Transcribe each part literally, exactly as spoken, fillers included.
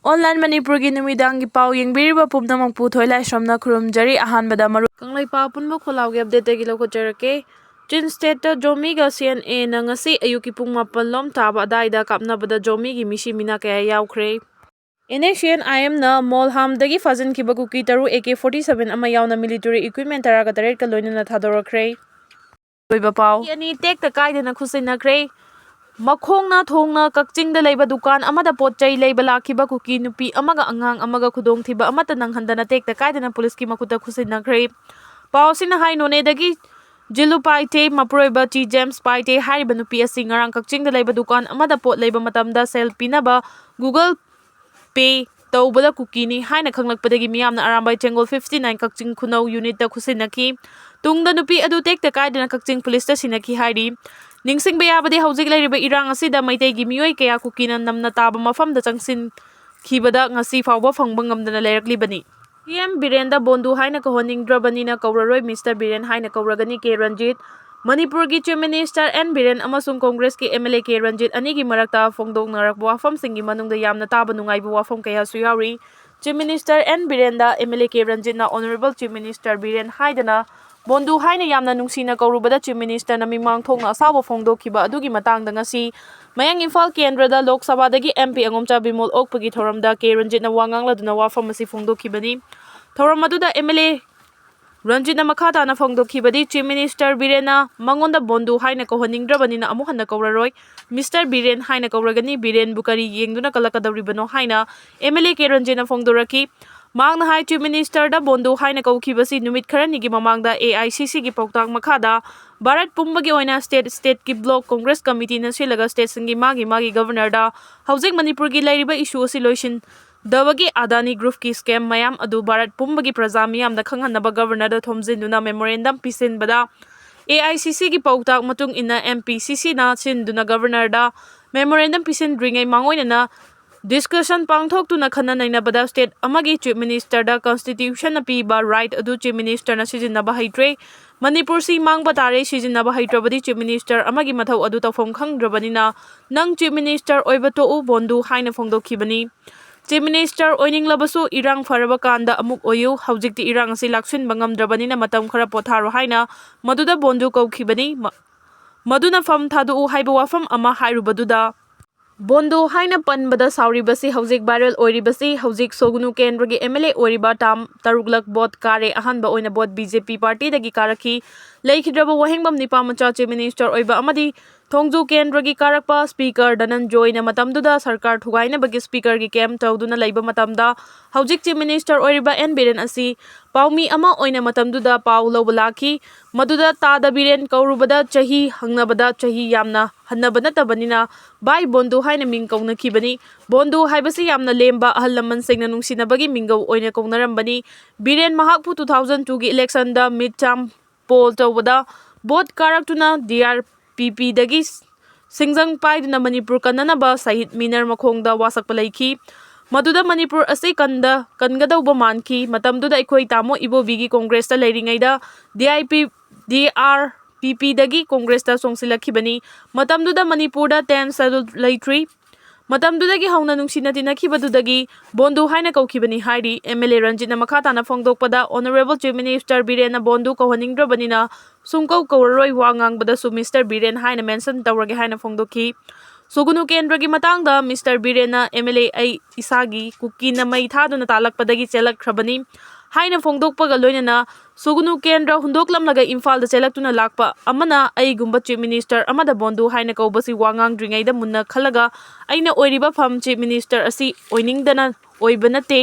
Online ꯃꯅꯤꯄꯨꯔꯒꯤ ꯅꯨꯃꯤꯗꯥꯡꯒꯤ ꯄꯥꯎ ꯌꯦꯡꯕꯤꯔꯤꯕ ꯄꯨꯝꯅꯃꯛꯄꯨ ꯊꯣꯏꯂꯥꯏꯁ꯭ꯔꯝꯅ ꯈꯨꯔꯨꯝꯖꯔꯤ꯫ ꯑꯍꯥꯟꯕꯗ ꯃꯔꯨ ꯀꯪꯂꯩꯄꯥꯛ ꯑꯄꯨꯟꯕ ꯈꯣꯜꯂꯥꯎꯒꯤ ꯑꯞꯗꯦꯠꯇꯒꯤ ꯂꯧꯈꯠꯆꯔꯛꯀꯦ꯫ ꯆꯤꯟ ꯁ꯭ꯇꯦꯠꯇ ꯖꯣꯃꯤꯒ ꯁꯤ ꯑꯦꯟ ꯑꯦꯅ ꯉꯁꯤ ꯑꯌꯨꯛꯀꯤ ꯄꯨꯡ ꯃꯥꯄꯜ ꯂꯣꯝ ꯇꯥꯕ ꯑꯗꯥꯏꯗ ꯀꯥꯞꯅꯕꯗ ꯖꯣꯃꯤꯒꯤ ꯃꯤꯁꯤ ꯃꯤꯅꯥ ꯀꯌꯥ ꯌꯥꯎꯈ꯭ꯔꯦ꯫ ꯑꯦꯟ ꯑꯦꯁ ꯁꯤ ꯑꯦꯟ ꯑꯥꯏ ꯑꯦꯝꯅ ꯃꯣꯜꯍꯥꯝꯗꯒꯤ ꯐꯥꯖꯤꯟꯈꯤꯕ ꯀꯨꯀꯤ ꯇꯔꯨꯛ ꯑꯦ ꯀꯦ ꯐꯣꯔꯇꯤ ꯁꯚꯦꯟ ꯑꯃ ꯌꯥꯎꯅ ꯃꯤꯂꯤꯇꯔꯤ ꯏꯀ꯭ꯋꯤꯞꯃꯦꯟ ꯇꯔꯥꯒ ꯇꯔꯦꯠꯀ ꯂꯣꯏꯅꯅ ꯊꯥꯗꯣꯔꯛꯈ꯭ꯔꯦ꯫ ꯂꯣꯏꯕ ꯄꯥꯎ꯫ ꯃꯤ ꯑꯅꯤ ꯇꯦꯛꯇ ꯀꯥꯏꯗꯅ ꯈꯨꯠꯁꯤꯟꯅꯈ꯭ꯔꯦ꯫ ꯃꯈꯣꯡꯅ ꯊꯣꯡꯅ ꯀꯛꯆꯤꯡꯗ ꯂꯩꯕ ꯗꯨꯀꯥꯟ ꯑꯃꯗ ꯄꯣꯠ ꯆꯩ ꯂꯩꯕ ꯂꯥꯛꯈꯤꯕ ꯀꯨꯀꯤ ꯅꯨꯄꯤ ꯑꯃꯒ ꯑꯉꯥꯡ ꯑꯃꯒ ꯈꯨꯗꯣꯡꯊꯤꯕ ꯑꯃꯠꯇ ꯅꯪꯍꯟꯗꯅ ꯇꯦꯛꯇ ꯀꯥꯏꯗꯅ ꯄꯨꯂꯤꯁꯀꯤ ꯃꯈꯨꯠꯇ ꯈꯨꯠꯁꯤꯟꯅꯈ꯭ꯔꯦ꯫ ꯄꯥꯎ ꯑꯁꯤꯅ ꯍꯥꯏ ꯅꯣꯅꯦꯗꯒꯤ ꯖꯤꯂꯨ ꯄꯥꯏꯊꯦ, ꯃꯄꯨꯔꯣꯏꯕ ꯆꯤ ꯖꯦꯝꯁ ꯄꯥꯏꯊꯦ ꯍꯥꯏꯔꯤꯕ ꯅꯨꯄꯤ ꯑꯁꯤ ꯉꯔꯥꯡ ꯀꯛꯆꯤꯡꯗ ꯂꯩꯕ ꯗꯨꯀꯥꯟ ꯑꯃꯗ ꯄꯣꯠ ꯂꯩꯕ ꯃꯇꯝꯗ ꯁꯦꯜ ꯄꯤꯅꯕ Google Pay ꯇꯧꯕꯗ ꯀꯨꯀꯤꯅꯤ ꯍꯥꯏꯅ ꯈꯪꯂꯛꯄꯗꯒꯤ ꯃꯤꯌꯥꯝꯅ ꯑꯔꯥꯝꯕꯥꯏ ꯆꯦꯡꯒꯣꯜ fifty nine ꯀꯛꯆꯤꯡ ꯈꯨꯅꯧ ꯌꯨꯅꯤꯠꯇ ꯈꯨꯠꯁꯤꯟꯅꯈꯤ꯫ ꯇꯨꯡꯗ ꯅꯨꯄꯤ ꯑꯗꯨ ꯇꯦꯛꯇ ꯀꯥꯏꯗꯅ ꯀꯛꯆꯤꯡ ꯄꯨꯂꯤꯁꯇ ꯁꯤꯟꯅꯈꯤ ꯍꯥꯏꯔꯤ꯫ ꯅꯤꯡꯁꯤꯡꯕ ꯌꯥꯕꯗꯤ ꯍꯧꯖꯤꯛ ꯂꯩꯔꯤꯕ ꯏꯔꯥꯡ ꯑꯁꯤꯗ ꯃꯩꯇꯩꯒꯤ ꯃꯤꯑꯣꯏ ꯀꯌꯥ ꯀꯨꯀꯤꯅ ꯅꯝꯅ ꯇꯥꯕ ꯃꯐꯝꯗ ꯆꯪꯁꯤꯟꯈꯤꯕꯗ ꯉꯁꯤ ꯐꯥꯎꯕ ꯐꯪꯕ ꯉꯝꯗꯅ ꯂꯩꯔꯛꯂꯤꯕꯅꯤ꯫ ꯁꯤ ꯑꯦꯝ ꯕꯤꯔꯦꯟꯗ ꯕꯣꯟꯗꯨ ꯍꯥꯏꯅ ꯀꯧꯍꯟꯅꯤꯡꯗ꯭ꯔꯕꯅꯤꯅ ꯀꯧꯔꯔꯣꯏ, ꯃꯤꯁꯇꯔ ꯕꯤꯔꯦꯟ ꯍꯥꯏꯅ ꯀꯧꯔꯒꯅꯤ꯫ ꯀꯦ ꯔꯟꯖꯤꯠ꯫ ꯃꯅꯤꯄꯨꯔꯒꯤ ꯆꯤꯐ ꯃꯤꯅꯤꯁꯇꯔ ꯑꯦꯟ ꯕꯤꯔꯦꯟ ꯑꯃꯁꯨꯡ ꯀꯣꯡꯒ꯭ꯔꯦꯁꯀꯤ M L A K Ranjit ꯑꯅꯤꯒꯤ ꯃꯔꯛꯇ ꯐꯣꯡꯗꯣꯛꯅꯔꯛꯄ ꯋꯥꯐꯝꯁꯤꯡꯒꯤ ꯃꯅꯨꯡꯗ ꯌꯥꯝꯅ ꯇꯥꯕ ꯅꯨꯡꯉꯥꯏꯕ ꯋꯥꯐꯝ ꯀꯌꯥꯁꯨ ꯌꯥꯎꯔꯤ꯫ ꯆꯤꯐ ꯃꯤꯅꯤꯁꯇꯔ ꯑꯦꯟ ꯕꯤꯔꯦꯟꯗ ꯑꯦꯝ ꯑꯦꯜ ꯑꯦ ꯀꯦ ꯔꯟꯖꯤꯠꯅ ꯑꯣꯅꯔꯦꯕꯜ ꯆꯤꯐ ꯃꯤꯅꯤꯁꯇꯔ ꯕꯤꯔꯦꯟ ꯍꯥꯏꯗꯅ ꯕꯣꯟꯗꯨ ꯍꯥꯏꯅ ꯌꯥꯝꯅ ꯅꯨꯡꯁꯤꯅ ꯀꯧꯔꯨꯕꯗ ꯆꯤꯐ ꯃꯤꯅꯤꯁꯇꯔꯅ ꯃꯤꯃꯥꯡ ꯊꯣꯛꯅ ꯑꯁꯥꯎꯕ ꯐꯣꯡꯗꯣꯛꯈꯤꯕ ꯑꯗꯨꯒꯤ ꯃꯇꯥꯡꯗ ꯉꯁꯤ ꯃꯌꯥꯡ ꯏꯝꯐꯥꯜ ꯀꯦꯟꯗ꯭ꯔꯗ ꯂꯣꯛ ꯁꯚꯥꯗꯒꯤ ꯑꯦꯝ ꯄꯤ ꯑꯉꯣꯝꯆꯥ ꯕꯤꯃꯣꯜ ꯑꯣꯛꯄꯒꯤ ꯊꯧꯔꯝꯗ ꯀꯦ ꯔꯟꯖꯤꯠꯅ ꯋꯥ ꯉꯥꯡꯂꯗꯨꯅ ꯋꯥꯐꯝ ꯑꯁꯤ ꯐꯣꯡꯗꯣꯛꯈꯤꯕꯅꯤ꯫ ꯊꯧꯔꯝ ꯑꯗꯨꯗ ꯑꯦꯝ ꯑꯦꯜ ꯑꯦ ꯔꯟꯖꯤꯠꯅ ꯃꯈꯥ ꯇꯥꯅ ꯐꯣꯡꯗꯣꯛꯈꯤꯕꯗꯤ, ꯆꯤꯐ ꯃꯤꯅꯤꯁꯇꯔ ꯕꯤꯔꯦꯟꯅ ꯃꯉꯣꯟꯗ ꯕꯣꯟꯗꯨ ꯍꯥꯏꯅ ꯀꯧꯍꯟꯅꯤꯡꯗ꯭ꯔꯕꯅꯤꯅ ꯑꯃꯨꯛ ꯍꯟꯅ ꯀꯧꯔꯔꯣꯏ, ꯃꯤꯁꯇꯔ ꯕꯤꯔꯦꯟ ꯍꯥꯏꯅ ꯀꯧꯔꯒꯅꯤ, ꯕꯤꯔꯦꯟꯕꯨ ꯀꯔꯤ ꯌꯦꯡꯗꯨꯅ ꯀꯜꯂꯛꯀꯗꯧꯔꯤꯕꯅꯣ ꯍꯥꯏꯅ ꯑꯦꯝ ꯑꯦꯜ ꯑꯦ ꯀꯦ ꯔꯟꯖꯤꯠꯅ ꯐꯣꯡꯗꯣꯔꯛꯈꯤ꯫ ꯃꯍꯥꯛꯅ ꯍꯥꯏ, ꯆꯤꯐ ꯃꯤꯅꯤꯁꯇꯔꯗ ꯕꯣꯟꯗꯨ ꯍꯥꯏꯅ ꯀꯧꯈꯤꯕꯁꯤ ꯅꯨꯃꯤꯠ ꯈꯔꯅꯤꯒꯤ ꯃꯃꯥꯡꯗ ꯑꯦ ꯑꯥꯏ ꯁꯤ ꯁꯤꯒꯤ ꯄꯥꯎꯇꯥꯛ ꯃꯈꯥꯗ ꯚꯥꯔꯠ ꯄꯨꯝꯕꯒꯤ ꯑꯣꯏꯅ ꯁ꯭ꯇꯦꯠ ꯁ꯭ꯇꯦꯠꯀꯤ ꯕ꯭ꯂꯣꯛ ꯀꯣꯡꯒ꯭ꯔꯦꯁ ꯀꯃꯤꯇꯤꯅ ꯁꯤꯜꯂꯒ ꯁ꯭ꯇꯦꯠꯁꯤꯡꯒꯤ ꯃꯥꯒꯤ ꯃꯥꯒꯤ ꯒꯚꯔꯅꯔꯗ ꯍꯧꯖꯤꯛ ꯃꯅꯤꯄꯨꯔꯒꯤ ꯂꯩꯔꯤꯕ ꯏꯁꯨ ꯑꯁꯤ ꯂꯣꯏꯁꯤꯟ ꯗꯕꯒꯤ ꯑꯗꯥꯅꯤ ꯒ꯭ꯔꯨꯞꯀꯤ ꯁ꯭ꯀꯦꯝ ꯃꯌꯥꯝ ꯑꯗꯨ ꯚꯥꯔꯠ ꯄꯨꯝꯕꯒꯤ ꯄ꯭ꯔꯖꯥ ꯃꯤꯌꯥꯝꯗ ꯈꯪꯍꯟꯅꯕ ꯒꯚꯔꯅꯔꯗ ꯊꯣꯝꯖꯤꯟꯗꯨꯅ ꯃꯦꯃꯣꯔꯦꯟꯗꯝ ꯄꯤꯁꯤꯟꯕꯗ, ꯑꯦ ꯑꯥꯏ ꯁꯤ ꯁꯤꯒꯤ ꯄꯥꯎꯇꯥꯛ ꯃꯇꯨꯡ ꯏꯟꯅ ꯑꯦꯝ ꯄꯤ ꯁꯤ ꯁꯤꯅ ꯁꯤꯟꯗꯨꯅ ꯒꯚꯔꯅꯔꯗ ꯃꯦꯃꯣꯔꯦꯟꯗꯝ ꯄꯤꯁꯤꯟꯗ꯭ꯔꯤꯉꯩ ꯃꯥꯡꯑꯣꯏꯅꯅ ꯗꯤꯁꯀꯁꯟ ꯄꯥꯡꯊꯣꯛꯇꯨꯅ ꯈꯟꯅ ꯅꯩꯅꯕꯗ ꯁ꯭ꯇꯦꯠ ꯑꯃꯒꯤ ꯆꯤꯐ ꯃꯤꯅꯤꯁꯇꯔꯗ ꯀꯟꯁꯇꯤꯇ꯭ꯌꯨꯁꯟꯅ ꯄꯤꯕ ꯔꯥꯏꯠ ꯑꯗꯨ ꯆꯤꯐ ꯃꯤꯅꯤꯁꯇꯔꯅ ꯁꯤꯖꯤꯟꯅꯕ ꯍꯩꯇ꯭ꯔꯦ꯫ ꯃꯅꯤꯄꯨꯔꯁꯤ ꯃꯥꯡꯕ ꯇꯥꯔꯦ, ꯁꯤꯖꯤꯟꯅꯕ ꯍꯩꯇ꯭ꯔꯕꯗꯤ ꯆꯤꯐ ꯃꯤꯅꯤꯁꯇꯔ ꯑꯃꯒꯤ ꯃꯊꯧ ꯑꯗꯨ ꯇꯧꯐꯝ ꯈꯪꯗ꯭ꯔꯕꯅꯤꯅ ꯅꯪ ꯆꯤꯐ ꯃꯤꯅꯤꯁꯇꯔ ꯑꯣꯏꯕ ꯇꯣꯛꯎ, ꯕꯣꯟꯗꯨ ꯍꯥꯏꯅ ꯐꯣꯡꯗꯣꯛꯈꯤꯕꯅꯤ꯫ Chief Minister ꯑꯣꯏꯅꯤꯡꯂꯕꯁꯨ ꯏꯔꯥꯡ ꯐꯔꯕ ꯀꯥꯟꯗ ꯑꯃꯨꯛ ꯑꯣꯏꯌꯨ꯫ ꯍꯧꯖꯤꯛꯇꯤ ꯏꯔꯥꯡ ꯑꯁꯤ ꯂꯥꯛꯁꯤꯟꯕ ꯉꯝꯗ꯭ꯔꯕꯅꯤꯅ ꯃꯇꯝ ꯈꯔ ꯄꯣꯊꯥꯔꯣ ꯍꯥꯏꯅ ꯃꯗꯨꯗ ꯕꯣꯟꯗꯨ ꯀꯧꯈꯤꯕꯅꯤ꯫ ꯃ-, ꯃꯗꯨꯅ ꯐꯝ ꯊꯥꯗꯣꯛꯎ ꯍꯥꯏꯕ ꯋꯥꯐꯝ ꯑꯃ ꯍꯥꯏꯔꯨꯕꯗꯨꯗ ꯕꯣꯟꯗꯨ ꯍꯥꯏꯅ ꯄꯟꯕꯗ ꯁꯥꯎꯔꯤꯕꯁꯤ ꯍꯧꯖꯤꯛ viral ꯑꯣꯏꯔꯤꯕꯁꯤ ꯍꯧꯖꯤꯛ ꯁꯣꯒꯨꯅꯨ ꯀꯦꯟꯗ꯭ꯔꯒꯤ M L A ꯑꯣꯏꯔꯤꯕ term ꯇꯔꯨꯛꯂꯛ vote ꯀꯥꯔꯦ꯫ ꯑꯍꯥꯟꯕ ꯑꯣꯏꯅ vote B J P partyꯗꯒꯤ ꯀꯥꯔꯛꯈꯤ꯫ ꯂꯩꯈꯤꯗ꯭ꯔꯕ ꯋꯥꯍꯦꯡꯕꯝ ꯅꯤꯄꯥꯃꯆꯥ Chief Minister ꯑꯣꯏꯕ ꯑꯃꯗꯤ ꯊꯣꯡꯖꯨ ꯀꯦꯟꯗ꯭ꯔꯒꯤ ꯀꯥꯔꯛꯄ Speaker ꯙꯅꯟꯖꯣꯏꯅ ꯃꯇꯝꯗꯨꯗ ꯁꯔꯀꯥꯔ ꯊꯨꯒꯥꯏꯅꯕꯒꯤ Speakerꯒꯤ camp ꯇꯧꯗꯨꯅ ꯂꯩꯕ ꯃꯇꯝꯗ ꯍꯧꯖꯤꯛ Chief Minister ꯑꯣꯏꯔꯤꯕ N ꯕꯤꯔꯦꯟ ꯑꯁꯤ ꯄꯥꯎꯃꯤ ꯑꯃ ꯑꯣꯏꯅ ꯃꯇꯝꯗꯨꯗ ꯄꯥꯎ ꯂꯧꯕ ꯂꯥꯛꯈꯤ꯫ ꯃꯗꯨꯗ ꯇꯥꯗ ꯕꯤꯔꯦꯟ ꯀꯧꯔꯨꯕꯗ ꯆꯍꯤ ꯍꯪꯅꯕꯗ ꯆꯍꯤ ꯌꯥꯝꯅ ꯍꯟꯅꯕ ꯅꯠꯇꯕꯅꯤꯅ ꯚꯥꯏ ꯕꯣꯟꯗꯨ ꯍꯥꯏꯅ ꯃꯤꯡ ꯀꯧꯅꯈꯤꯕꯅꯤ꯫ ꯕꯣꯟꯗꯨ ꯍꯥꯏꯕꯁꯤ ꯌꯥꯝꯅ ꯂꯦꯝꯕ ꯑꯍꯜ ꯂꯃꯟꯁꯤꯡꯅ ꯅꯨꯡꯁꯤꯅꯕꯒꯤ ꯃꯤꯡꯒꯧ ꯑꯣꯏꯅ ꯀꯧꯅꯔꯝꯕꯅꯤ꯫ ꯕꯤꯔꯦꯟ ꯃꯍꯥꯛꯄꯨ two thousand twoꯒꯤ electionꯗ mid term poll ꯇꯧꯕꯗ vote ꯀꯥꯔꯛꯇꯨꯅ D R P Pꯗꯒꯤ ꯁꯤꯡꯖꯪ ꯄꯥꯏꯗꯨꯅ ꯃꯅꯤꯄꯨꯔ ꯀꯟꯅꯅꯕ ꯁꯍꯤꯗ ꯃꯤꯅꯔ ꯃꯈꯣꯡꯗ ꯋꯥꯁꯛꯄ ꯂꯩꯈꯤ꯫ ꯃꯗꯨꯗ ꯃꯅꯤꯄꯨꯔ ꯑꯁꯤ ꯀꯟꯗ ꯀꯟꯒꯗꯧꯕ ꯃꯥꯟꯈꯤ꯫ ꯃꯇꯝꯗꯨꯗ ꯑꯩꯈꯣꯏ ꯇꯥꯃꯣ ꯏꯕꯣꯕꯤꯒꯤ ꯀꯣꯡꯒ꯭ꯔꯦꯁꯇ ꯂꯩꯔꯤꯉꯩꯗ D I P, D R P Pꯗꯒꯤ ꯀꯣꯡꯒ꯭ꯔꯦꯁꯇ ꯆꯣꯡꯁꯤꯜꯂꯛꯈꯤꯕꯅꯤ꯫ ꯃꯇꯝꯗꯨꯗ ꯃꯅꯤꯄꯨꯔꯗ ten schedule ꯂꯩꯇ꯭ꯔꯤ꯫ ꯃꯇꯝꯗꯨꯗꯒꯤ ꯍꯧꯅ ꯅꯨꯡꯁꯤꯅ ꯇꯤꯟꯅꯈꯤꯕꯗꯨꯗꯒꯤ ꯕꯣꯟꯗꯨ ꯍꯥꯏꯅ ꯀꯧꯈꯤꯕꯅꯤ ꯍꯥꯏꯔꯤ꯫ M L A ꯔꯟꯖꯤꯠꯅ ꯃꯈꯥ ꯇꯥꯅ ꯐꯣꯡꯗꯣꯛꯄꯗ, Honourable Chief Minister ꯕꯤꯔꯦꯟꯅ ꯕꯣꯟꯗꯨ ꯀꯧꯍꯟꯅꯤꯡꯗ꯭ꯔꯕꯅꯤꯅ ꯁꯨꯡꯀꯧ ꯀꯧꯔꯔꯣꯏ, ꯋꯥ ꯉꯥꯡꯕꯗꯁꯨ Mister ꯕꯤꯔꯦꯟ ꯍꯥꯏꯅ mention ꯇꯧꯔꯒꯦ ꯍꯥꯏꯅ ꯐꯣꯡꯗꯣꯛꯈꯤ꯫ ꯁꯣꯒꯨꯅꯨ ꯀꯦꯟꯗ꯭ꯔꯒꯤ ꯃꯇꯥꯡꯗ Mister ꯕꯤꯔꯦꯟꯅ M L A ꯑꯩ ꯏꯁꯥꯒꯤ ꯀꯨꯀꯤꯅ ꯃꯩ ꯊꯥꯗꯨꯅ ꯇꯥꯜꯂꯛꯄꯗꯒꯤ ꯆꯦꯜꯂꯛꯈ꯭ꯔꯕꯅꯤ ꯍꯥꯏꯅ ꯐꯣꯡꯗꯣꯛꯄꯒ ꯂꯣꯏꯅꯅ ꯁꯣꯒꯨꯅꯨ ꯀꯦꯟꯗ꯭ꯔ ꯍꯨꯟꯗꯣꯛꯂꯝꯂꯒ ꯏꯝꯐꯥꯜꯗ ꯆꯦꯜꯂꯛꯇꯨꯅ ꯂꯥꯛꯄ ꯑꯃꯅ ꯑꯩꯒꯨꯝꯕ Chief Minister ꯑꯃꯗ ꯕꯣꯟꯗꯨ ꯍꯥꯏꯅ ꯀꯧꯕꯁꯤ ꯋꯥ ꯉꯥꯡꯗ꯭ꯔꯤꯉꯩꯗ ꯃꯨꯟꯅ ꯈꯜꯂꯒ ꯑꯩꯅ ꯑꯣꯏꯔꯤꯕ ꯐꯝ Chief Minister ꯑꯁꯤ ꯑꯣꯏꯅꯤꯡꯗꯅ ꯑꯣꯏꯕ ꯅꯠꯇꯦ,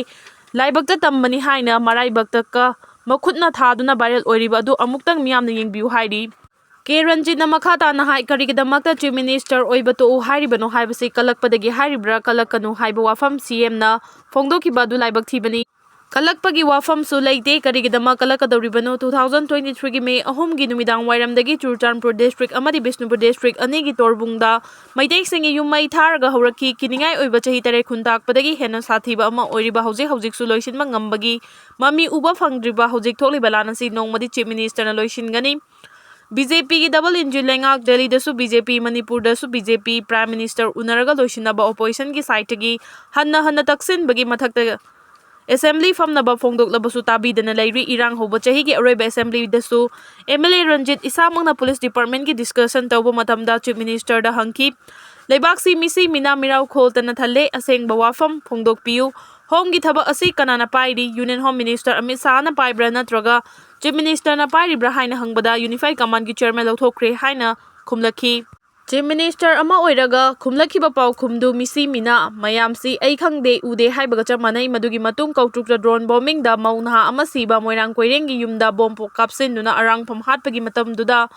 ꯂꯥꯏꯕꯛꯇ ꯇꯝꯕꯅꯤ ꯍꯥꯏꯅ ꯃꯔꯥꯏꯕꯛꯇ ꯀ-, ꯃꯈꯨꯠꯅ ꯊꯥꯗꯨꯅ viral ꯑꯣꯏꯔꯤꯕ ꯑꯗꯨ ꯑꯃꯨꯛꯇꯪ ꯃꯤꯌꯥꯝꯅ ꯌꯦꯡꯕꯤꯌꯨ ꯍꯥꯏꯔꯤ꯫ ꯀꯦ ꯔꯟꯖꯤꯠꯅ ꯃꯈꯥ ꯇꯥꯅ ꯍꯥꯏ, ꯀꯔꯤꯒꯤꯗꯃꯛꯇ Chief Minister ꯑꯣꯏꯕ ꯇꯣꯛꯎ ꯍꯥꯏꯔꯤꯕꯅꯣ ꯍꯥꯏꯕꯁꯤ ꯀꯜꯂꯛꯄꯗꯒꯤ ꯍꯥꯏꯔꯤꯕ꯭ꯔꯥ, ꯀꯜꯂꯛꯀꯅꯨ ꯍꯥꯏꯕ ꯋꯥꯐꯝ C M ꯅ ꯐꯣꯡꯗꯣꯛꯈꯤꯕ ꯑꯗꯨ ꯂꯥꯏꯕꯛ ꯊꯤꯕꯅꯤ꯫ ꯀꯜꯂꯛꯄꯒꯤ ꯋꯥꯐꯝꯁꯨ ꯂꯩꯇꯦ꯫ ꯀꯔꯤꯒꯤꯗꯃꯛ ꯀꯜꯂꯛꯀꯗꯧꯔꯤꯕꯅꯣ? Two thousand twenty-threeꯒꯤ May ꯑꯍꯨꯝꯒꯤ ꯅꯨꯃꯤꯗꯥꯡ ꯋꯥꯏꯔꯝꯗꯒꯤ ꯆꯨꯔꯆꯥꯟꯄꯨꯔ district ꯑꯃꯗꯤ ꯕꯤꯁꯅꯨꯄꯨꯔ district ꯑꯅꯤꯒꯤ ꯇꯣꯔꯕꯨꯡꯗ ꯃꯩꯇꯩꯁꯤꯡꯒꯤ ꯌꯨꯝ ꯃꯩ ꯊꯥꯔꯒ ꯍꯧꯔꯛꯈꯤ꯫ ꯀꯤꯅꯤꯡꯉꯥꯏ ꯑꯣꯏꯕ ꯆꯍꯤ ꯇꯔꯦꯠ ꯈꯨꯟ ꯇꯥꯛꯄꯗꯒꯤ ꯍꯦꯟꯅ ꯁꯥꯊꯤꯕ ꯑꯃ ꯑꯣꯏꯔꯤꯕ ꯍꯧꯖꯤꯛ ꯍꯧꯖꯤꯛꯁꯨ ꯂꯣꯏꯁꯤꯟꯕ ꯉꯝꯕꯒꯤ ꯃꯃꯤ ꯎꯕ ꯐꯪꯗ꯭ꯔꯤꯕ ꯍꯧꯖꯤꯛ ꯊꯣꯛꯂꯤꯕ ꯂꯥꯟ ꯑꯁꯤ ꯅꯣꯡꯃꯗꯤ Chief Ministerꯅ ꯂꯣꯏꯁꯤꯟꯒꯅꯤ꯫ BJPꯒꯤ double engine ꯂꯩꯉꯥꯛ ꯗꯦꯜꯂꯤꯗꯁꯨ BJP, ꯃꯅꯤꯄꯨꯔꯗꯁꯨ BJP꯫ Prime Minister ꯎꯅꯔꯒ ꯂꯣꯏꯁꯤꯟꯅꯕ oppositionꯒꯤ sideꯇꯒꯤ ꯍꯟꯅ ꯍꯟꯅ ꯇꯛꯁꯤꯟꯕꯒꯤ ꯃꯊꯛꯇ assembly ꯐꯝꯅꯕ ꯐꯣꯡꯗꯣꯛꯂꯕꯁꯨ ꯇꯥꯕꯤꯗꯅ ꯂꯩꯔꯤ꯫ ꯏꯔꯥꯡ ꯍꯧꯕ ꯆꯍꯤꯒꯤ ꯑꯔꯣꯏꯕ assemblyꯗꯁꯨ MLA ꯔꯟꯖꯤꯠ ꯏꯁꯥꯃꯛꯅ police departmentꯀꯤ discussion ꯇꯧꯕ ꯃꯇꯝꯗ Chief Ministerꯗ ꯍꯪꯈꯤ꯫ ꯂꯩꯕꯥꯛꯁꯤ ꯃꯤꯁꯤ ꯃꯤꯅꯥ ꯃꯤꯔꯥꯎ ꯈꯣꯜꯇꯅ ꯊꯜꯂꯦ꯫ ꯑꯁꯦꯡꯕ ꯋꯥꯐꯝ ꯐꯣꯡꯗꯣꯛꯄꯤꯌꯨ꯫ Homeꯒꯤ ꯊꯕꯛ ꯑꯁꯤ ꯀꯅꯥꯅ ꯄꯥꯏꯔꯤ? Union Home Minister ꯑꯃꯤꯠ ꯁꯥꯍꯅ ꯄꯥꯏꯕ꯭ꯔꯥ ꯅꯠꯇ꯭ꯔꯒ Chief Ministerꯅ ꯄꯥꯏꯔꯤꯕ꯭ꯔꯥ ꯍꯥꯏꯅ ꯍꯪꯕꯗ Unified Commandꯒꯤ chairman ꯂꯧꯊꯣꯛꯈ꯭ꯔꯦ ꯍꯥꯏꯅ ꯈꯨꯝꯂꯛꯈꯤ꯫ Chief Minister ꯑꯃ ꯑꯣꯏꯔꯒ ꯈꯨꯝꯂꯛꯈꯤꯕ ꯄꯥꯎꯈꯨꯝꯗꯨ ꯃꯤꯁꯤ ꯃꯤꯅꯥ ꯃꯌꯥꯝꯁꯤ ꯑꯩ ꯈꯪꯗꯦ, ꯎꯗꯦ ꯍꯥꯏꯕꯒ ꯆꯞ ꯃꯥꯟꯅꯩ꯫ ꯃꯗꯨꯒꯤ ꯃꯇꯨꯡ ꯀꯧꯇ꯭ꯔꯨꯛꯇ drone bombingꯗ ꯃꯧ ꯅꯍꯥ ꯑꯃ ꯁꯤꯕ, ꯃꯣꯏꯔꯥꯡ ꯀꯣꯏꯔꯦꯡꯒꯤ ꯌꯨꯝꯗ bomb ꯀꯥꯞꯁꯤꯟꯗꯨꯅ ꯑꯔꯥꯡꯐꯝ ꯍꯥꯠꯄꯒꯤ ꯃꯇꯝꯗꯨꯗ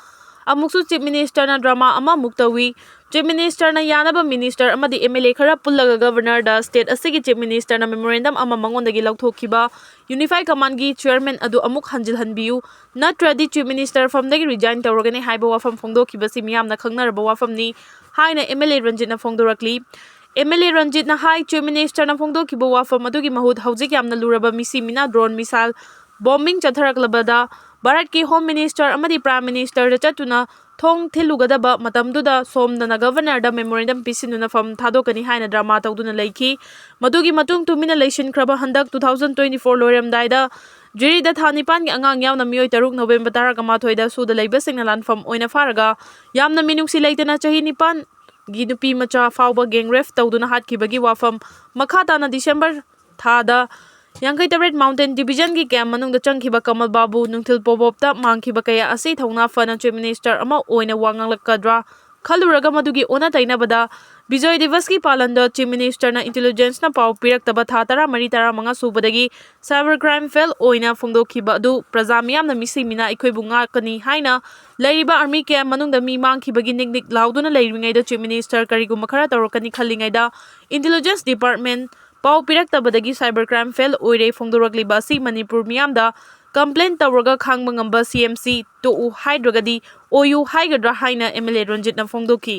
ꯑꯃꯨꯛꯁꯨ Chief Ministerꯅ drama ꯑꯃꯃꯨꯛ ꯇꯧꯏ꯫ Chief Ministerꯅ ꯌꯥꯅꯕ minister ꯑꯃꯗꯤ MLA ꯈꯔ ꯄꯨꯜꯂꯒ Governorꯗ state ꯑꯁꯤꯒꯤ Chief Ministerꯅ memorandum ꯑꯃ ꯃꯉꯣꯟꯗꯒꯤ ꯂꯧꯊꯣꯛꯈꯤꯕ Unified Commandꯒꯤ chairman ꯑꯗꯨ ꯑꯃꯨꯛ ꯍꯟꯖꯤꯜꯍꯟꯕꯤꯌꯨ, ꯅꯠꯇ꯭ꯔꯗꯤ Chief Minister ꯐꯝꯗꯒꯤ resign ꯇꯧꯔꯒꯅꯤ ꯍꯥꯏꯕ ꯋꯥꯐꯝ ꯐꯣꯡꯗꯣꯛꯈꯤꯕꯁꯤ ꯃꯤꯌꯥꯝꯅ ꯈꯪꯅꯔꯕ ꯋꯥꯐꯝꯅꯤ ꯍꯥꯏꯅ MLA ꯔꯟꯖꯤꯠꯅ ꯐꯣꯡꯗꯣꯔꯛꯂꯤ꯫ MLA ꯔꯟꯖꯤꯠꯅ ꯍꯥꯏ, Chief Ministerꯅ ꯐꯣꯡꯗꯣꯛꯈꯤꯕ ꯋꯥꯐꯝ ꯑꯗꯨꯒꯤ ꯃꯍꯨꯠ ꯍꯧꯖꯤꯛ ꯌꯥꯝꯅ ꯂꯨꯔꯕ ꯃꯤꯁꯤ ꯃꯤꯅꯥ drone missile bombing ꯆꯠꯊꯔꯛꯂꯕꯗ ꯚꯥꯔꯠꯀꯤ Home Minister ꯑꯃꯗꯤ Prime Ministerꯗ ꯆꯠꯇꯨꯅ ꯊꯣꯡ ꯊꯤꯜꯂꯨꯒꯗꯕ ꯃꯇꯝꯗꯨꯗ ꯁꯣꯝꯗꯅ Governorꯗ memorandum ꯄꯤꯁꯤꯟꯗꯨꯅ ꯐꯝ ꯊꯥꯗꯣꯛꯀꯅꯤ ꯍꯥꯏꯅ drama ꯇꯧꯗꯨꯅ ꯂꯩꯈꯤ꯫ ꯃꯗꯨꯒꯤ ꯃꯇꯨꯡ ꯇꯨꯃꯤꯟꯅ ꯂꯩꯁꯤꯟꯈ꯭ꯔꯕ ꯍꯟꯗꯛ two thousand twenty-four ꯂꯣꯏꯔꯝꯗꯥꯏꯗ ꯖꯤꯔꯤꯗ ꯊꯥ ꯅꯤꯄꯥꯟꯒꯤ ꯑꯉꯥꯡ ꯌꯥꯎꯅ ꯃꯤꯑꯣꯏ ꯇꯔꯨꯛ November ꯇꯔꯥꯃꯥꯊꯣꯏꯗ ꯁꯨꯗ ꯂꯩꯕꯁꯤꯡꯅ ꯂꯥꯟꯐꯝ ꯑꯣꯏꯅ ꯐꯥꯔꯒ ꯌꯥꯝꯅ ꯃꯤꯅꯨꯡꯁꯤ ꯂꯩꯇꯅ ꯆꯍꯤ ꯅꯤꯄꯥꯟꯒꯤ ꯅꯨꯄꯤ ꯃꯆꯥ ꯐꯥꯎꯕ gang rape ꯇꯧꯗꯨꯅ ꯍꯥꯠꯈꯤꯕꯒꯤ ꯋꯥꯐꯝ ꯃꯈꯥ ꯇꯥꯅ December ꯊꯥꯗ ꯌꯥꯡꯈꯩ ꯇꯔꯦꯠ Mountain Divisionꯒꯤ camp ꯃꯅꯨꯡꯗ ꯆꯪꯈꯤꯕ ꯀꯃꯜ ꯕꯥꯕꯨ ꯅꯨꯡꯊꯤꯜ ꯄꯣꯕꯣꯞꯇ ꯃꯥꯡꯈꯤꯕ ꯀꯌꯥ ꯑꯁꯤ ꯊꯧꯅꯥ ꯐꯅ Chief Minister ꯑꯃ ꯑꯣꯏꯅ ꯋꯥ ꯉꯥꯡꯂꯛꯀꯗ꯭ꯔꯥ ꯈꯜꯂꯨꯔꯒ ꯃꯗꯨꯒꯤ ꯑꯣꯟꯅ ꯇꯩꯅꯕꯗ ꯕꯤꯖꯣꯏ ꯗꯤꯕꯁꯀꯤ ꯄꯥꯂꯟꯗ Chief Ministerꯅ intelligenceꯅ ꯄꯥꯎ ꯄꯤꯔꯛꯇꯕ ꯊꯥ ꯇꯔꯥꯃꯔꯤ ꯇꯔꯥꯃꯉꯥ ꯁꯨꯕꯗꯒꯤ cyber crime file ꯑꯣꯏꯅ ꯐꯣꯡꯗꯣꯛꯈꯤꯕ ꯑꯗꯨ ꯄ꯭ꯔꯖꯥ ꯃꯤꯌꯥꯝꯅ ꯃꯤꯁꯤ ꯃꯤꯅꯥ ꯑꯩꯈꯣꯏꯕꯨ ꯉꯥꯛꯀꯅꯤ ꯍꯥꯏꯅ ꯂꯩꯔꯤꯕ army camp ꯃꯅꯨꯡꯗ ꯃꯤ ꯃꯥꯡꯈꯤꯕꯒꯤ ꯅꯤꯛ ꯅꯤꯛ ꯂꯥꯎꯗꯨꯅ ꯂꯩꯔꯤꯉꯩꯗ Chief Minister ꯀꯔꯤꯒꯨꯝꯕ ꯈꯔ ꯇꯧꯔꯛꯀꯅꯤ ꯈꯜꯂꯤꯉꯩꯗ intelligence department ꯄꯥꯎ ꯄꯤꯔꯛꯇꯕꯗꯒꯤ cyber crime file ꯑꯣꯏꯔꯦ ꯐꯣꯡꯗꯣꯔꯛꯂꯤꯕ ꯑꯁꯤ ꯃꯅꯤꯄꯨꯔ ꯃꯤꯌꯥꯝꯗ complain ꯇꯧꯔꯒ ꯈꯥꯡꯕ ꯉꯝꯕ CMC ꯇꯣꯛꯎ ꯍꯥꯏꯗ꯭ꯔꯒꯗꯤ ꯑꯣꯏꯌꯨ ꯍꯥꯏꯒꯗ꯭ꯔꯥ ꯍꯥꯏꯅ MLA ꯔꯟꯖꯤꯠꯅ ꯐꯣꯡꯗꯣꯛꯈꯤ꯫